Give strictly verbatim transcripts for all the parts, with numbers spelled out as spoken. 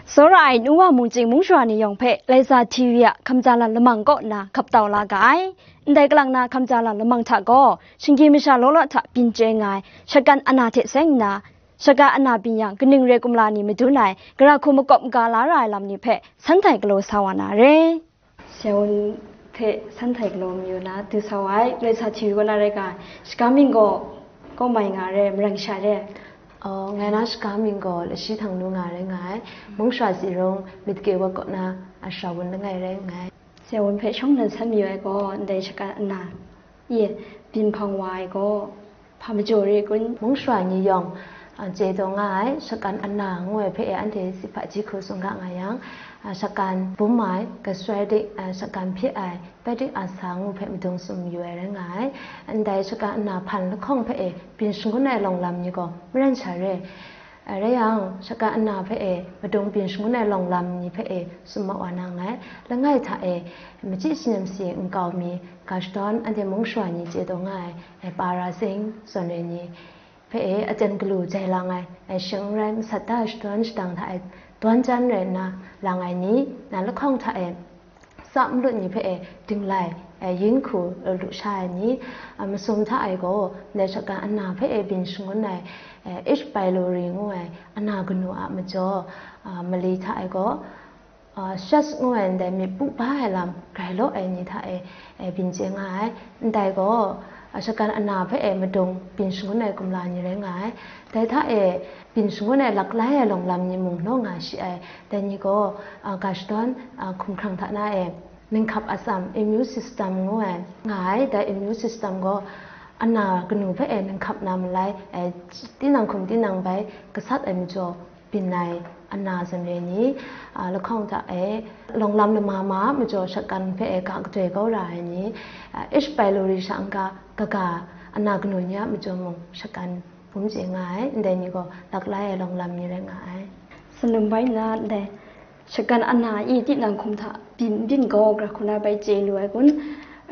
Tsawra ai nu wa mung chying mung shawa ni yawng hpe Laisa T V a hkamja lam lamang kaw nna hkap tau la ga ai. Ndai kalang na hkamja lam lamang hta gaw, shinggyim masha law law hta byin chye nga ai, Shakan Ana hte seng nna, Shakan Ana byin yang kaning re kumla ni madun ai, gara hku makawp maga la ra ai lam ni hpe san htai galaw sa wa na re. Sha Wun hte san htai galaw mayu na du sa wa ai, Laisa T V kaw na rai ga, Shakan mying gaw, kaw mai nga re, Maran Kasha re. Oh, ngai na Shakan mying gaw Lashi Htang Lu nga rai nga ai, Mung Shawa Tsi Rung Myit Kye Wat kaw na a Sha Wun langai rai nga ai. Sha Wun hpe shawng nnan san mayu ai gaw, ndai Shakan Ana e byin hpang wa ai gaw, hpa majaw re kun? Mung shawa ni yawng, a, chye taw nga ai, Shakan Ana ngu ai hpe e anhte si hpaji hku tsun ga nga yang, a, Shakan bum ai, gastritic, a, Shakan hpye ai, peptic ulcer ngu hpe madung tsun mayu ai rai nga ai. Ndai Shakan Ana hpan lahkawng hpe e byin shangun ai lawng lam ni gaw maran sha re. A, rai yang, Shakan Ana hpe e madung byin shangun ai lawng lam ni hpe e tsun ma wa na nngai. Langai hta e, machyi shi nyam si nkau mi, ga shadawn anhte mung shawa ni chye taw nga ai, e, para sing zawn re ni hpe e, aten galu jai lang ai, e, shing n rai masat da shadawn shadang hta e, dawn jan rai nna lang ai ni, na lahkawng hta e, tsa malut ni hpe e, dinglai, e, yin hku, e, lu sha ai ni, a, masum hta e gaw, ndai Shakan Ana hpe e byin shangun ai, e, H. pylori ngu ai, ana kanu a majaw, a, mali hta e gaw, a, Shas ngu ai ndai myit pu ba ai lam grai law ai ni hta e, e, byin chye nga ai. Ndai gaw, a, Shakan Ana hpe e madung byin shangun ai kumla ni rai nga ai. Dai hta e byin shangun ai laklai ai lawng lam ni mung naw nga shi ai. Dai ni gaw, a, ga shadawn, a, hkumhkrang hta na e, ninghkap atsam, immune system ngu ai nga ai. Dai immune system gaw ana kanu hpe e ninghkap na malai, e, tinang hkum tinang bai gasat ai majaw, byin ai ana zawn re ni, a, lahkawng hta e, lawng lam lama ma a majaw Shakan hpe e ga gadoi kau ra ai ni, a, H. pylori sha n-ga kaga ana kanu ni a majaw mung Shakan bum chye nga ai, ndai ni gaw laklai ai lawng lam ni rai nga ai. Sanum bai nna ndai Shakan Ana e tinang hkum hta byin, byin gaw, gara hku na bai chye lu ai kun?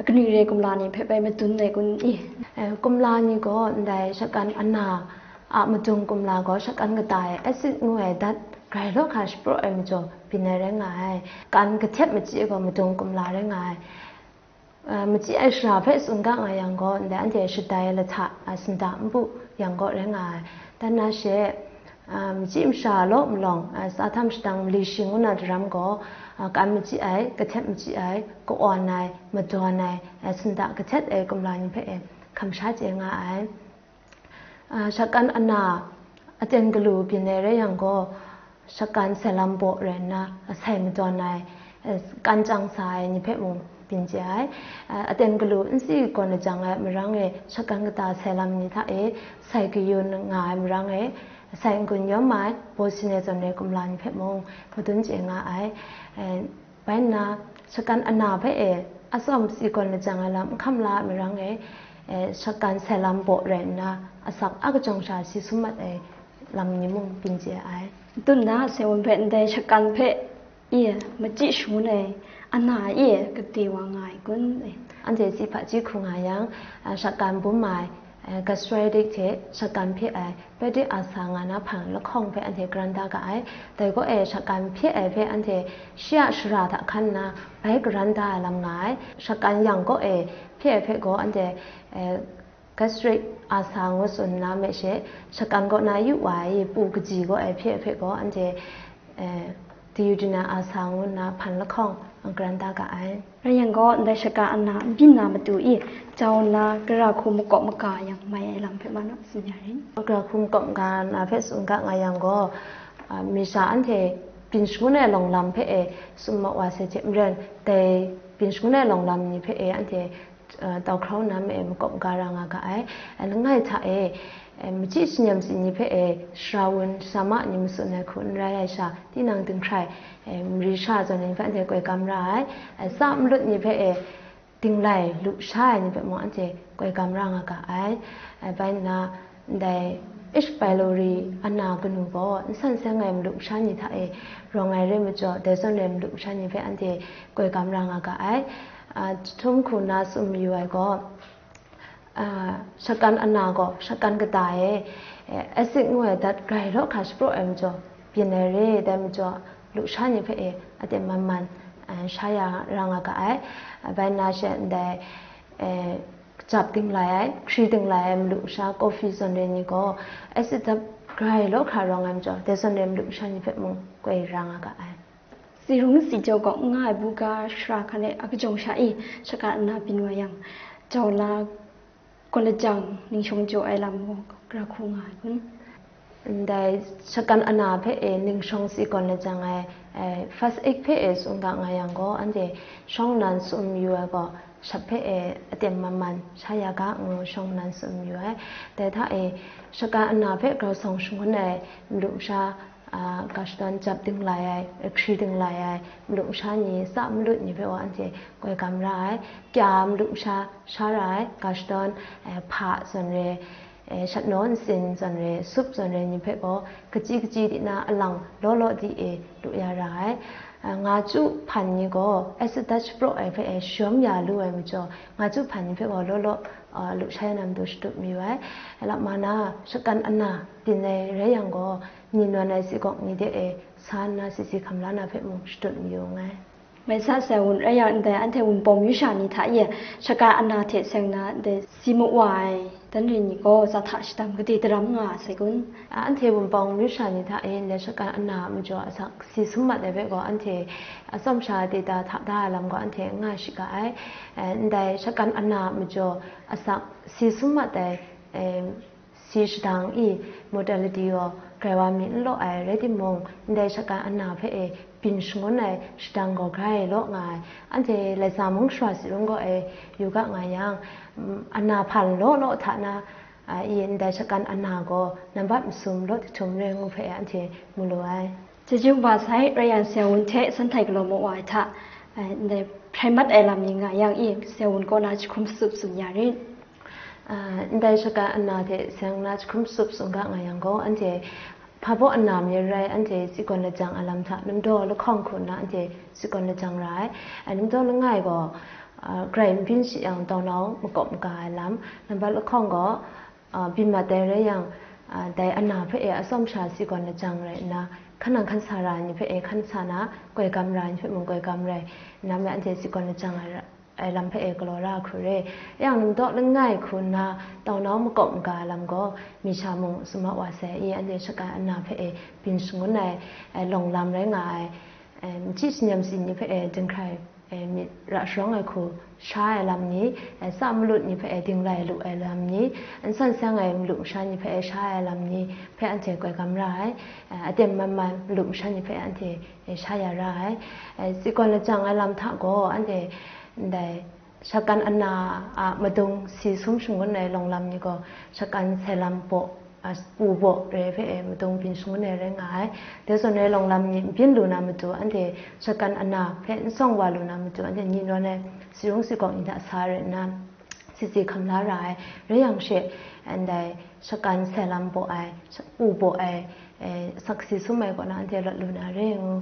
Kaning re kumla ni hpe bai madun ai kun i? E, kumla ni gaw ndai Shakan Ana a madung kumla gaw Shakan kata e acid ngu ai dat grai law hkra shapraw ai majaw byin ai rai nga ai. Kan kahtet machyi gaw madung kumla rai nga ai. A, machyi ai shara hpe tsun ga nga yang gaw, ndai anhte shadai lahta, a, sinda npu yang gaw rai nga ai. Dan na she, a, machyi masha law malawng, a, sa htam shadang mali shi ngu na daram gaw, a, kan machyi ai, kahtet machyi ai, ka-awn ai, madawn ai, a, sinda kahtet ai kumla ni hpe e hkam sha chye nga ai. A, Shakan Ana aten galu byin ai rai yang gaw, Shakan sai lam baw rai nna, asai madawn ai, a, kan chyang sa ai ni hpe mung byin chye ai. A, aten galu n si gawn lajang ai marang e, Shakan kata sai lam ni hta e, sai kayun nga ai marang e, sai n-gun yawm ai, baw sin ai zawn re kumla ni hpe mung madun chye nga ai. E, Bai nna, Shakan Ana hpe e, atsawm si gawn lajang ai lam n hkam la ai marang e, e, Shakan sai lam baw rai nna, asak a kajawng sha si sum mat ai lam ni mung byin chye ai. Tun na, Sha Wun hpe ndai Shakan hpe e, machyi shangun ai, Ana e, kade wa nga ai kun? Anhte si hpaji hku nga yang, a, Shakan bum ai, e, gastritic hte Shakan hpye ai, peptic ulcer nga na hpang lahkawng hpe anhte karan da ga ai. Dai gaw e, Shakan hpye ai hpe anhte shi a shara hta hkan nna bai karan da ai lam nga ai. Shakan yang gaw e, hpye ai hpe gaw anhte, e, gastric ulcer ngu tsun nna me she, Shakan kaw na yu wa ai pu kaji gaw e, hpye ai hpe gaw anhte, e, duodenal ulcer ngu nna hpan lahkawng karan da ga ai. Rai yang gaw, ndai Shakan Ana n byin na matu e, jau nna, gara hku makawp maga yang mai ai lam hpe ma na tsun ya ring. Gara hku makawp maga na hpe tsun ga nga yang gaw, a, mi sha anhte byin shangun ai lawng lam hpe e tsun ma wa sai hte maren, dai byin shangun ai lawng lam ni hpe e anhte, a, tau hkrau nna me e makawp maga ra nga ga ai. A, langai hta e, e, machyi shi nyam si ni hpe e, shara wun, shara ma ni matsun ai hku n rai ai sha, tinang dinghkrai, e, mari sha zawn ni hpe anhte koi gam ra ai. E, tsa malut ni hpe e, dinglai lu sha ai ni hpe mung anhte koi gam ra nga ga ai. E, bai nna, ndai H. pylori ana kanu gaw n san seng ai malu masha ni hta e rawng ai re majaw, dai zawn re malu masha ni hpe anhte koi gam ra nga ga ai. A, jahtum hku na tsun mayu ai gaw, a, Shakan Ana gaw Shakan kata e, e, acid ngu ai dat grai law hkra shapraw ai majaw, byin ai re, dai majaw, lusha ni hpe e aten man man, eh, sha ya ra nga ga ai. Bai nna she ndai, eh, jap dinglai ai, hkri dinglai ai malu masha, coffee zawn re ni gaw acid dap grai law hkra rawng ai majaw, dai zawn re malu masha ni hpe mung koi ra nga ga ai. Sirung sijaw kaw n nga ai buga shara hkan e a kajawng sha e, shakan ana byin wa yang, jau la gawn lajang ningshawng jaw ai lam gaw gara hku nga ai kun? Ndai shakan ana hpe e ningshawng si gawn lajang ai, eh, first aid hpe e tsun ga nga yang gaw, anhte shawng nnan tsun mayu ai gaw, shap hpe e aten man man sha ya ga ngu shawng nnan tsun mayu ai. Dai hta e shakan ana hpe grau sawng shangun ai malu masha, a, ga shadawn jap dinglai ai, hkri dinglai ai, malu masha ni, sa malut ni hpe wa anhte koi gam ra ai. Kya malu masha sha ra ai, ga shadawn, eh, hpa zawn re, eh, shat naw nsin zawn re, sup zawn re ni hpe gaw, kachyi kachyi di na alang law law di e lu ya ra ai. Eh, nga chyu hpan ni gaw, acid dap shapraw ai hpe e shawm ya lu ai majaw, nga chyu hpan ni hpe gaw law law, eh, lu sha ya na matu shatup mayu ai. Lap ma na, shakan ana byin ai rai yang gaw, ni nawn ai sikawk ni de e sa nna sisi hkam la na hpe mung shatup mayu nngai. Mai sa sai wun rai yang ndai anhte Wunpawng myu sha ni hta e shakan ana hte seng na ndai si mu wa ai dan re ni gaw, za hta shadam gade daram nga a sai kun? A, anhte Wunpawng myu sha ni hta e ndai shakan ana a majaw asak si sum mat ai hpe gaw, anhte atsawm sha data hta da ai lam gaw anhte n nga shi ga ai. Eh, ndai shakan ana a majaw asak si sum mat ai, eh, si shadang i, mortality gaw grai wa mi n law ai, rai timung, ndai shakan ana hpe e byin shangun ai shadang gaw grai law nga ai. Anhte Laisa mung shara sirung gaw e yu ga nga yang, mm, ana hpan law law hta na, a, i ndai shakan ana gaw nambat masum law jahtum re ngu hpe anhte mu lu ai. Chyeju kaba sai, rai yang sai wun hte san htai galaw maw wa ai hta, eh, ndai hprai mat ai lam ni nga yang i, sai wun kaw na jahkum tsup tsun ya rit. Ah, ndai shakan ana hte seng na jahkum tsup tsun ga nga yang gaw, anhte hpa baw ana myit rai, anhte si gawn lajang ai lam hta, namdaw lahkawng hku nna anhte si gawn lajang ra ai. Ai, namdaw langai gaw, ah, grai n byin shi yang, daunau makawp maga ai lam, nambat lahkawng gaw, ah, byin mat ai rai yang, ah, dai ana hpe e atsawm sha si gawn lajang rai nna, hkan nang hkan sa ra ai ni hpe e hkan sa na, koi gam ra ai ni hpe mung koi gam rai nna, me anhte si gawn lajang ai ra, ai lam hpe e galaw ra hku re. Yang namdaw langai hku nna, daunau makawp maga ai lam gaw, mi sha mung sum wa sai i, anhte shakan ana hpe e byin shangun ai, eh, lawng lam rai nga ai, eh, machyi sanyam si ni hpe e dinghkrai, eh, myit ra sharawng ai hku sha ai lam ni, eh, sa malut ni hpe e dinglai lu ai lam ni, nsan seng ai malu masha ni hpe e sha ai lam ni hpe anhte koi gam ra ai. Eh, aten man man malu masha ni hpe anhte, eh, sha ya ra ai. Eh, si gawn lajang ai lam hta gaw, anhte ndai shakan ana a madung si sum shangun ai lawng lam ni gaw, shakan sai lam baw, a, pu baw re hpe e madung byin shangun ai rai nga ai. Dai zawn rai lawng lam ni n byin lu na matu, anhte shakan ana hpe n tsawng wa lu na matu, anhte ni nawn ai sirung sikawk ni hta sa rai nna, sisi hkam la ra ai, rai yang she, ndai shakan sai lam baw ai, pu baw ai, eh, asak si sum ai kaw na anhte rawt lu na re ngu,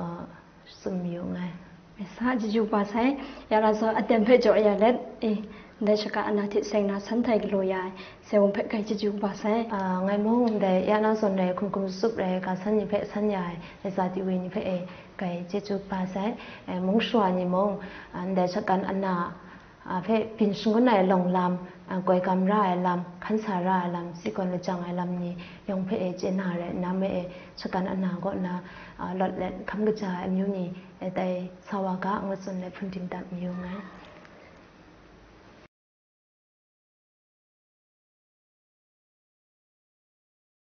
eh, tsun mayu nngai. Mai sa, chyeju kaba sai, ya na zawn aten hpe jaw ya let, eh, ndai shakan ana hte seng na san htai galaw ya ai, sai wun hpe grai chyeju kaba sai. Ah, ngai mung ndai ya na zawn rai hkum hkum tsup rai ga san ni hpe san ya ai, Laisa T V ni hpe e grai chyeju kaba sai. Eh, mung shara ni mung, ah, ndai shakan ana, a, hpe byin shangun ai lawng lam, a, koi gam ra ai lam, hkan sa ra ai lam, si gawn lajang ai lam ni yawng hpe e chye na rai nna, me e shakan ana kaw na, a, lawt let hkam kaja ai amyu ni, e, tai sa wa ga, ngu tsun let hpun tim dat mayu nngai.